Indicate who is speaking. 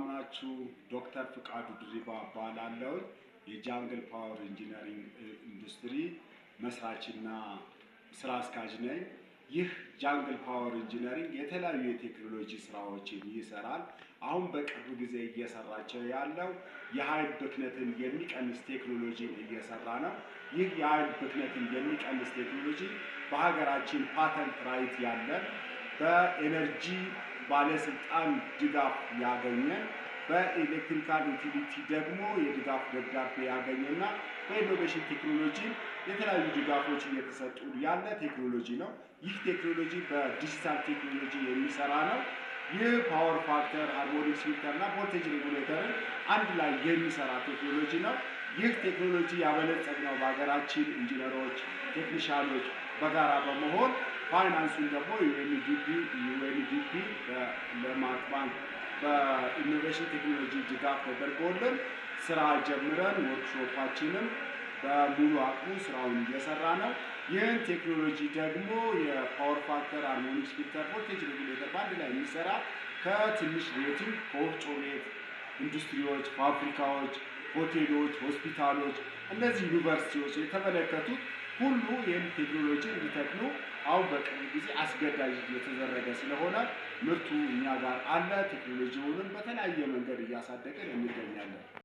Speaker 1: ናችሁ? ዶክተር ፍቃዱ ድሪባ እባላለሁ። የ Jungle Power Engineering ኢንዱስትሪ መስራችና ስራ አስኪያጅ ነኝ። ይህ Jungle Power Engineering የተለያዩ የቴክኖሎጂ ስራዎችን ይሰራል። አሁን በቅርብ ጊዜ እየሰራቸው ያለው የኃይል ብክነትን የሚቀንስ ቴክኖሎጂን እየሰራ ነው። ይህ የኃይል ብክነትን የሚቀንስ ቴክኖሎጂ በሀገራችን patent right ያለን፣ በ energy ባለስልጣን ድጋፍ ያገኘ፣ በ electrical utility ደግሞ የድጋፍ ደብዳቤ ያገኘና በ innovation ቴክኖሎጂ የተለያዩ ድጋፎች እየተሰጡ ያለ ቴክኖሎጂ ነው። ይህ ቴክኖሎጂ በዲጂታል ቴክኖሎጂ የሚሰራ ነው። ይህ power factor፣ harmonics filter እና voltage regulator ን አንድ ላይ የሚሰራ ቴክኖሎጂ ነው። ይህ ቴክኖሎጂ ያበለጸግነው በሀገራችን ኢንጂነሮች፣ ቴክኒሻኖች በጋራ በመሆን፣ ፋይናንሱን ደግሞ UNDP፣ በልማት ባንክ በ innovation ቴክኖሎጂ ድጋፍ ተደርጎልን ስራ ጀምረን ወርክሾፓችንም በሙሉ አቅሙ ስራውን እየሰራ ነው። ይህን ቴክኖሎጂ ደግሞ የ power factor፣ harmonics filter፣ voltage regulator በአንድ ላይ የሚሰራ ከትንሽ rating ከወፍጮ ቤት፣ ኢንዱስትሪዎች፣ ፋብሪካዎች፣ ሆቴሎች፣ ሆስፒታሎች፣ እነዚህ ዩኒቨርሲቲዎች የተመለከቱት ሁሉ ይህን ቴክኖሎጂ እንዲተክሉ አሁን በቅርብ ጊዜ አስገዳጅ እየተደረገ ስለሆነ ምርቱ እኛ ጋር አለ። ቴክኖሎጂውንም በተለያየ መንገድ እያሳደግን እንገኛለን።